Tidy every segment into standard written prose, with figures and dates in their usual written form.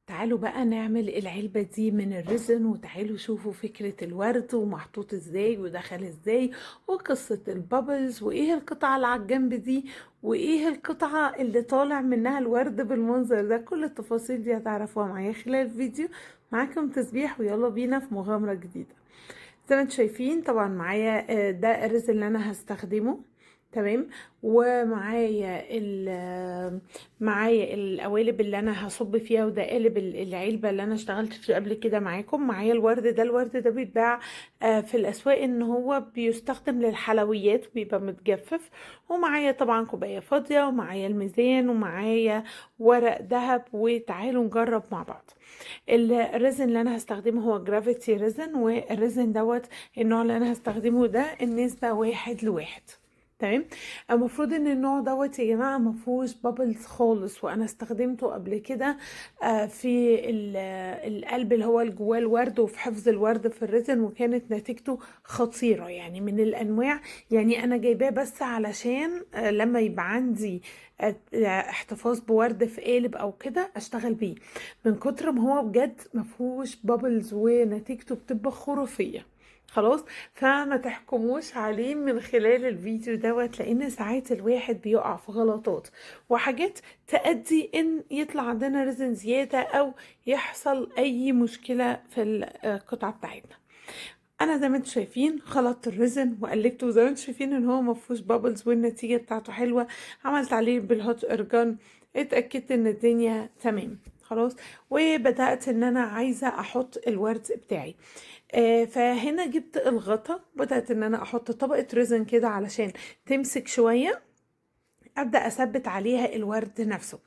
تعالوا بقى نعمل العلبة دي من ال resin، وتعالوا شوفوا فكرة الورد ومحطوط ازاي ودخل ازاي وقصة ال bubbles وايه القطعة اللي على الجنب دي وايه القطعة اللي طالع منها الورد بالمنظر ده. كل التفاصيل دي هتعرفوها معايا خلال الفيديو. معاكم تسبيح ويلا بينا في مغامرة جديدة. زي ما انتم شايفين طبعا معايا ده ال resin اللي انا هستخدمه، تمام، ومعايا معايا القوالب اللي انا هصب فيها، وده قالب العلبة اللي انا اشتغلت فيه قبل كده معاكم. معايا الورد ده، الورد ده بيتباع في الاسواق ان هو بيستخدم للحلويات، بيبقى متجفف. ومعايا طبعا كوباية فاضية، ومعايا الميزان، ومعايا ورق ذهب. وتعالوا نجرب مع بعض. ال resin اللي انا هستخدمه هو gravity resin، وال resin دوت النوع اللي انا هستخدمه ده النسبة 1:1، تمام. المفروض ان النوع دوت يا جماعة ما فيهوش bubbles خالص، وانا استخدمته قبل كده في القلب اللي هو جواه الورد وفي حفظ الورد في ال resin، وكانت نتيجته خطيرة. يعني من الانواع، يعني انا جايباه بس علشان لما يبقى عندي احتفاظ بورد في قالب او كده اشتغل بيه، من كتر ما هو بجد ما فيهوش bubbles ونتيجته بتبقى خرافية. خلاص، فما تحكموش عليه من خلال الفيديو دوت، لان ساعات الواحد بيقع في غلطات وحاجات تؤدي ان يطلع عندنا resin زيادة او يحصل اي مشكلة في القطعة بتاعتنا. انا زي ما انتم شايفين خلطت ال resin وقلبته، وزي ما انتم شايفين ان هو ما فيهوش bubbles والنتيجة بتاعته حلوة. عملت عليه بال hot air gun، اتاكدت ان الدنيا تمام خلاص، وبدات ان انا عايزه احط الورد بتاعي. فهنا جبت الغطا، بدأت ان انا احط طبقة resin كده علشان تمسك شوية، ابدأ اثبت عليها الورد نفسه.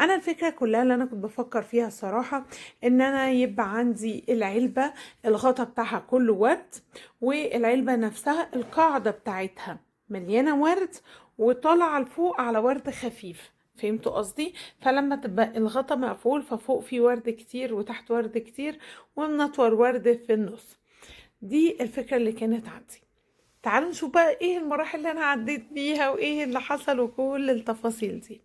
انا الفكرة كلها اللي انا كنت بفكر فيها الصراحة ان انا يبقى عندي العلبة الغطا بتاعها كله ورد، والعلبة نفسها القاعدة بتاعتها مليانة ورد وطالعة لفوق على ورد خفيف. فهمتوا قصدي؟ فلما تبقى الغطا مقفول ففوق في ورد كتير وتحت ورد كتير ومنطور ورد في النص. دي الفكرة اللي كانت عندي. تعالوا نشوف بقى ايه المراحل اللي انا عديت بيها وايه اللي حصل وكل التفاصيل دي.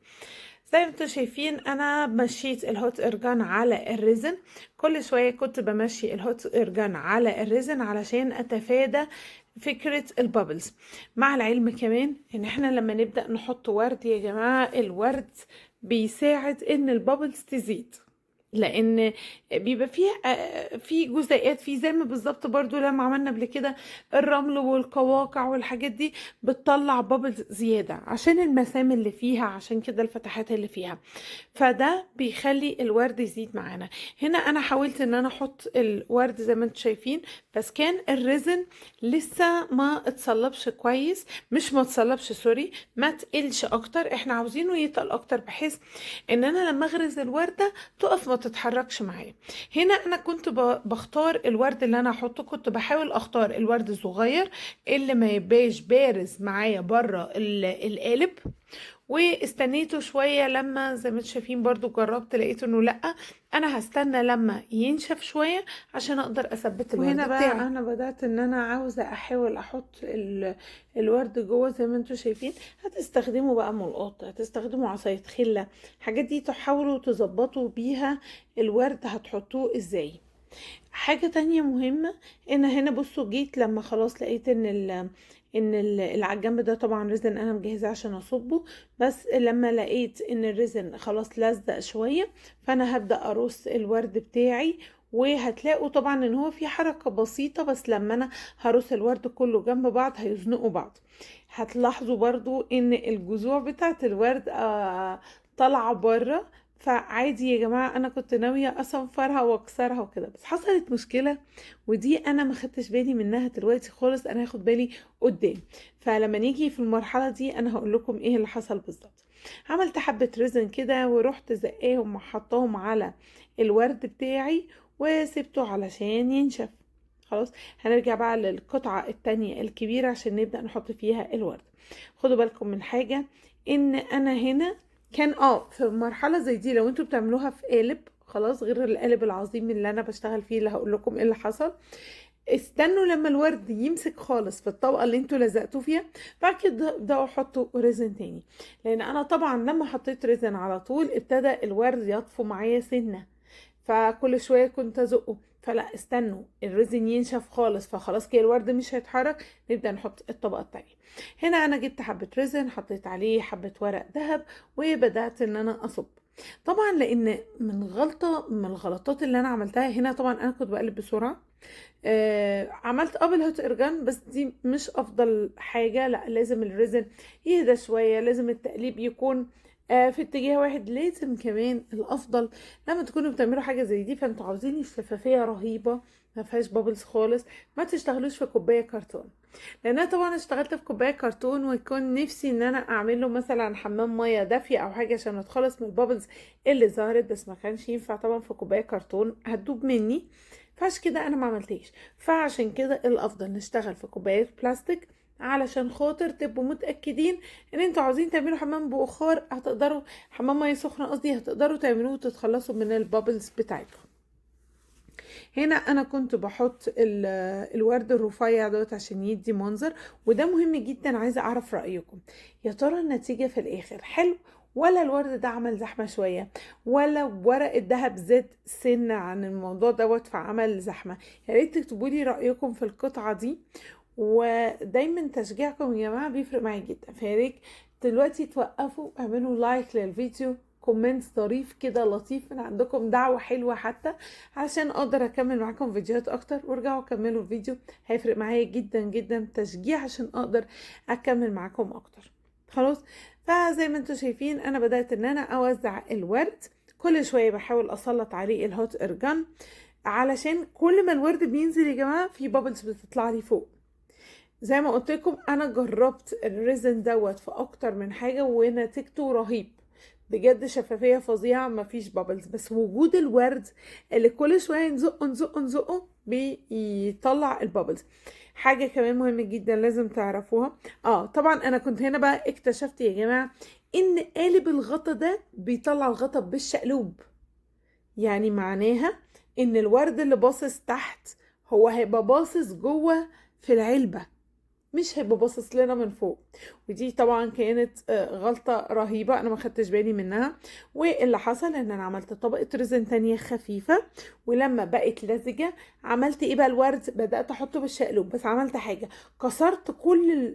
زي ما انتم شايفين انا مشيت ال hot air gun على ال resin، كل شوية كنت بمشي ال hot air gun على ال resin علشان اتفادى فكرة ال bubbles. مع العلم كمان ان احنا لما نبدأ نحط ورد يا جماعة، الورد بيساعد ان ال bubbles تزيد، لان بيبقى فيه في جزيئات فيه، زي ما بالظبط برضو لما عملنا قبل كده الرمل والقواقع والحاجات دي بتطلع bubbles زيادة عشان المسام اللي فيها، عشان كده الفتحات اللي فيها، فده بيخلي الورد يزيد معانا. هنا انا حاولت ان انا احط الورد زي ما انتم شايفين، بس كان ال resin لسه ما اتصلبش كويس، مش ما اتصلبش sorry، ما تقلش اكتر، احنا عاوزينه يتقل اكتر بحيث ان انا لما اغرز الوردة تقف ما تتحركش معايا. هنا انا كنت بختار الورد اللي انا هحطه، كنت بحاول اختار الورد الصغير اللي ما يبقاش بارز معايا بره القالب، واستنيته شوية لما زي ما انتم شايفين برضو جربت لقيت انه لا، انا هستنى لما ينشف شوية عشان اقدر اثبت الورد وهنا بقى بتاعي. انا بدات ان انا عاوزه احاول احط الورد جوه زي ما انتم شايفين. هتستخدموا بقى ملقاط، هتستخدموا عصاية خله، الحاجات دي تحاولوا تظبطوا بيها الورد هتحطوه ازاي. حاجة تانية مهمة ان هنا بصوا جيت لما خلاص لقيت ان اللي على الجنب ده طبعا resin انا مجهزاه عشان اصبه، بس لما لقيت ان ال resin خلاص لزق شوية فانا هبدا ارص الورد بتاعي، وهتلاقوا طبعا ان هو في حركة بسيطة، بس لما انا هرص الورد كله جنب بعض هيزنقوا بعض. هتلاحظوا برضو ان الجذوع بتاعت الورد طالعه بره، فعادي يا جماعة انا كنت ناوية اصنفرها واكسرها وكده، بس حصلت مشكلة ودي انا ما خدتش بالي منها دلوقتي خالص، انا هاخد بالي قدام، فلما نيجي في المرحلة دي انا هقول لكم ايه اللي حصل بالظبط. عملت حبه ريزن كده ورحت زقاهم وحطاهم على الورد بتاعي وسبته علشان ينشف. خلاص هنرجع بقى للقطعه التانية الكبيرة عشان نبدا نحط فيها الورد. خدوا بالكم من حاجة، ان انا هنا كان في مرحلة زي دي لو انتوا بتعملوها في قالب خلاص غير القالب العظيم اللي انا بشتغل فيه اللي هقول لكم ايه اللي حصل، استنوا لما الورد يمسك خالص في الطبقة اللي انتوا لزقتوه فيها، بعد كده ابدأوا حطوا resin تاني، لان انا طبعا لما حطيت resin على طول ابتدى الورد يطفو معايا سنة، فكل شوية كنت ازقه. فلا، استنوا ال resin ينشف خالص، فخلاص كده الورد مش هيتحرك، نبدأ نحط الطبقة التانية. هنا انا جبت حبة resin، حطيت عليه حبة ورق ذهب، وبدأت ان انا اصب. طبعا لان من غلطة من الغلطات اللي انا عملتها هنا، طبعا انا كنت بقلب بسرعة، عملت قبل hot air gun، بس دي مش افضل حاجة. لا، لازم ال resin يهدى شوية، لازم التقليب يكون في اتجاه واحد. لازم كمان الافضل لما تكونوا بتعملوا حاجة زي دي، فانتوا عاوزين الشفافية رهيبة ما فيهاش bubbles خالص، ما تشتغلوش في كوباية كرتون. لان انا طبعا اشتغلت في كوباية كرتون، ويكون نفسي ان انا اعمل له مثلا حمام مية دافيه او حاجة عشان اتخلص من ال bubbles اللي ظهرت، بس ما كانش ينفع طبعا في كوباية كرتون، هتدوب مني، فعشان كده انا ما عملتهاش. فعشان كده الافضل نشتغل في كوبايات بلاستيك، علشان خاطر تبقوا متاكدين ان انتوا عاوزين تعملوا حمام بخار هتقدروا، حمام مية سخنة قصدي، هتقدروا تعملوه وتتخلصوا من ال bubbles بتاعتكم. هنا انا كنت بحط الورد الرفيع دوت عشان يدي منظر، وده مهم جدا. عايزه اعرف رايكم، يا ترى النتيجة في الاخر حلو ولا الورد ده عمل زحمة شوية، ولا ورق الذهب زاد سنة عن الموضوع دوت فعمل زحمة؟ يا ريت تكتبوا لي رايكم في القطعة دي، ودايما تشجيعكم يا جماعة بيفرق معايا جدا. فيا ريت دلوقتي توقفوا، اعملوا like للفيديو، comment ظريف كده لطيف من عندكم، دعوة حلوة حتى، عشان اقدر اكمل معاكم فيديوهات اكتر. وارجعوا كملوا الفيديو، هيفرق معايا جدا جدا تشجيع عشان اقدر اكمل معاكم اكتر. خلاص، فزي ما انتم شايفين انا بدأت ان انا اوزع الورد، كل شوية بحاول اسلط عليه ال hot air gun، علشان كل ما الورد بينزل يا جماعة في bubbles بتطلع لي فوق. زي ما قلت لكم انا جربت ال resin دوت في اكتر من حاجة ونتيجته رهيب بجد، شفافية فظيعة، مفيش bubbles، بس وجود الورد اللي كل شوية نزقه نزقه نزقه بيطلع ال bubbles. حاجة كمان مهمة جدا لازم تعرفوها، طبعا انا كنت هنا بقى اكتشفت يا جماعة ان قالب الغطا ده بيطلع الغطا بالشقلوب، يعني معناها ان الورد اللي باصص تحت هو هيبقى باصص جوه في العلبة، مش هيبقى باصص لنا من فوق. ودي طبعا كانت غلطة رهيبة انا ما خدتش بالي منها. واللي حصل ان انا عملت طبقة resin تانية خفيفة، ولما بقت لزجة عملت ايه بقى، الورد بدأت احطه بالشقلوب، بس عملت حاجة، كسرت كل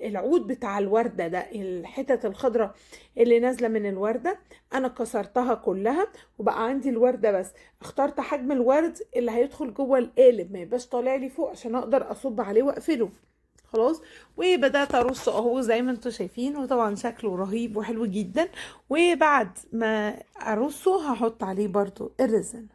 العود بتاع الوردة ده، الحتت الخضراء اللي نازلة من الوردة انا كسرتها كلها، وبقى عندي الوردة بس. اخترت حجم الورد اللي هيدخل جوه القالب، ما يبقاش طالع لي فوق عشان اقدر اصب عليه واقفله. خلاص، وبدات ارص اهو زي ما انتم شايفين، وطبعا شكله رهيب وحلو جدا. وبعد ما ارصه هحط عليه برضو ال resin.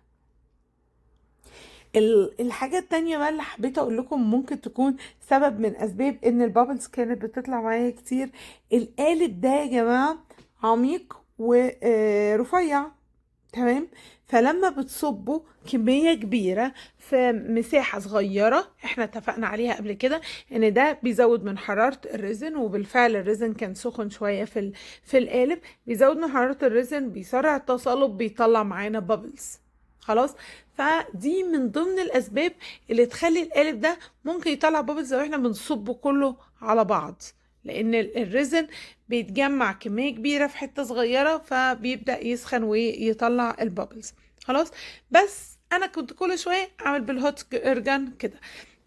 الحاجة التانية بقى اللي حبيت اقول لكم ممكن تكون سبب من اسباب ان ال bubbles كانت بتطلع معايا كتير، القالب ده يا جماعة عميق ورفيع، تمام؟ فلما بتصبوا كمية كبيرة في مساحة صغيرة، احنا اتفقنا عليها قبل كده ان ده بيزود من حرارة ال resin، وبالفعل ال resin كان سخن شوية في القالب، بيزود من حرارة ال resin، بيسرع التصلب، بيطلع معانا bubbles. خلاص، فدي من ضمن الاسباب اللي تخلي القالب ده ممكن يطلع bubbles لو احنا بنصبه كله على بعض، لان ال resin بيتجمع كمية كبيرة في حتة صغيرة، فبيبدأ يسخن ويطلع ال bubbles. خلاص، بس انا كنت كل شوية اعمل بال hot air gun كده.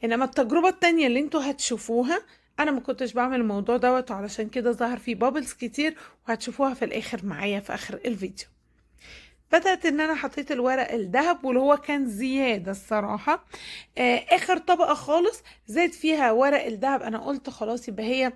انما التجربة التانية اللي انتوا هتشوفوها انا ما كنتش بعمل الموضوع دوت، علشان كده ظهر فيه bubbles كتير، وهتشوفوها في الاخر معايا في اخر الفيديو. بدأت ان انا حطيت الورق الذهب، واللي هو كان زيادة الصراحة، اخر طبقة خالص زاد فيها ورق الذهب. انا قلت خلاص يبقى هي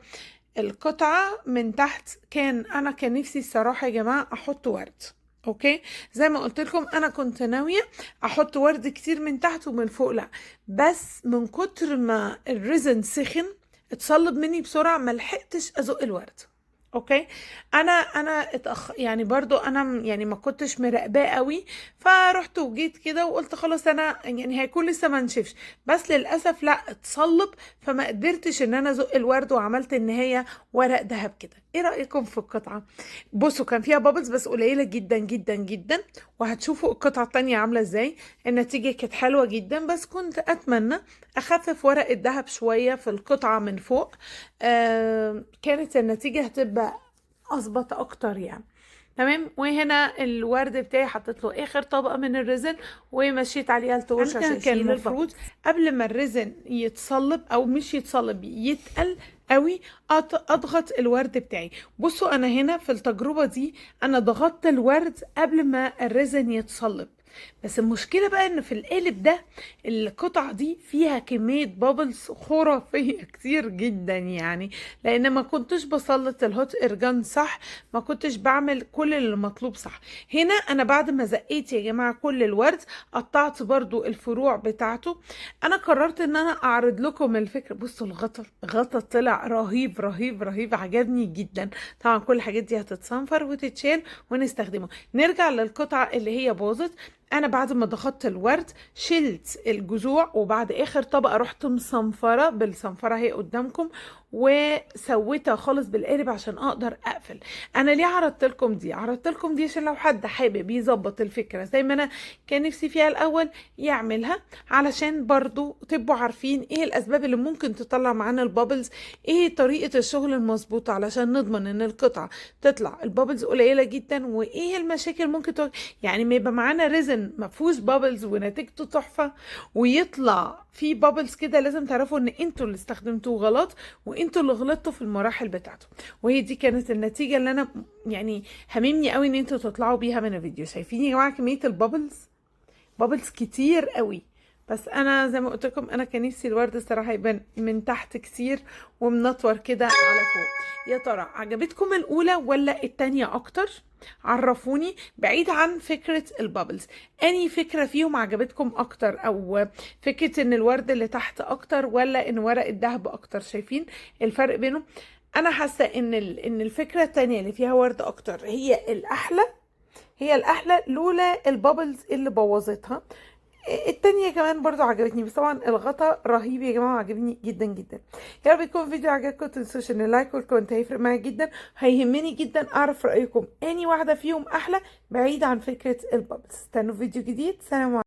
القطعة من تحت. انا كان نفسي الصراحة يا جماعة احط ورد، okay زي ما قلت لكم انا كنت ناوية احط ورد كتير من تحت ومن فوق، لا بس من كتر ما ال resin سخن اتصلب مني بسرعة، ما لحقتش ازق الورد. okay انا يعني برضو انا يعني ما كنتش مراقباه قوي، فرحت وجيت كده وقلت خلاص انا يعني هيكون لسه ما نشفش، بس للاسف لا اتصلب، فما قدرتش ان انا ازق الورد، وعملت ان هي ورق ذهب كده. ايه رايكم في القطعة؟ بصوا كان فيها bubbles بس قليله جدا جدا جدا، وهتشوفوا القطعة التانية عامله ازاي. النتيجة كانت حلوة جدا، بس كنت اتمنى اخفف ورق الذهب شوية في القطعة من فوق، كانت النتيجة هتبقى اظبط اكتر يعني. تمام. وهنا الورد بتاعي حطيت له اخر طبقه من ال resin ومشيت عليها ال torch عشان انا كان اشيل المفروض ال bubbles. قبل ما ال resin يتصلب او مش يتصلب يتقل قوي اضغط الورد بتاعي. بصوا انا هنا في التجربة دي انا ضغطت الورد قبل ما ال resin يتصلب، بس المشكلة بقى ان في القالب ده القطعة دي فيها كمية bubbles خرافية كتير جدا، يعني لان ما كنتش بسلط ال hot air gun صح، ما كنتش بعمل كل اللي مطلوب صح. هنا انا بعد ما زقيت يا جماعة كل الورد قطعت برضو الفروع بتاعته. انا قررت ان انا اعرض لكم الفكرة. بصوا الغطا، غطا طلع رهيب رهيب رهيب، عجبني جدا. طبعا كل الحاجات دي هتتصنفر وتتشال ونستخدمه. نرجع للقطعة اللي هي باظت. انا بعد ما ضغطت الورد شلت الجذوع، وبعد اخر طبقة رحت مصنفرة بالصنفرة هي قدامكم، وسويتها خالص بالقالب عشان اقدر اقفل. انا ليه عرضت لكم دي؟ عرضت لكم دي عشان لو حد حابب يظبط الفكرة زي ما انا كان نفسي فيها الاول يعملها، علشان برضو تبقوا عارفين ايه الاسباب اللي ممكن تطلع معانا ال bubbles، ايه طريقة الشغل المظبوطة علشان نضمن ان القطعة تطلع ال bubbles قليلة جدا، وايه المشاكل ممكن يعني ما يبقى معانا resin ما فيهوش bubbles ونتيجته تحفة ويطلع في bubbles كده. لازم تعرفوا ان انتوا اللي استخدمتوه غلط وانتوا اللي غلطتوا في المراحل بتاعته. وهي دي كانت النتيجة اللي انا يعني هممني قوي ان انتوا تطلعوا بيها من الفيديو. شايفين يا جماعة كمية ال bubbles؟ bubbles كتير قوي. بس انا زي ما قلت لكم انا كان نفسي الورد الصراحة يبان من تحت كتير ومنطور كده على فوق. يا ترى عجبتكم الاولى ولا التانية اكتر؟ عرفوني. بعيد عن فكرة ال bubbles، اني فكرة فيهم عجبتكم اكتر؟ او فكرة ان الورد اللي تحت اكتر ولا ان ورق الذهب اكتر؟ شايفين الفرق بينهم؟ انا حاسة ان الفكرة التانية اللي فيها ورد اكتر هي الاحلى، هي الاحلى لولا ال bubbles اللي بوظتها. التانية كمان برضو عجبتني، بس طبعا الغطا رهيب يا جماعة، عجبني جدا جدا. يا رب يكون فيديو عجبكم. متنسوش ان ال like وال comment هيفرق معايا جدا، هيهمني جدا اعرف رأيكم اني واحدة فيهم احلى بعيد عن فكرة ال bubbles. استنوا فيديو جديد. سلام عليكم.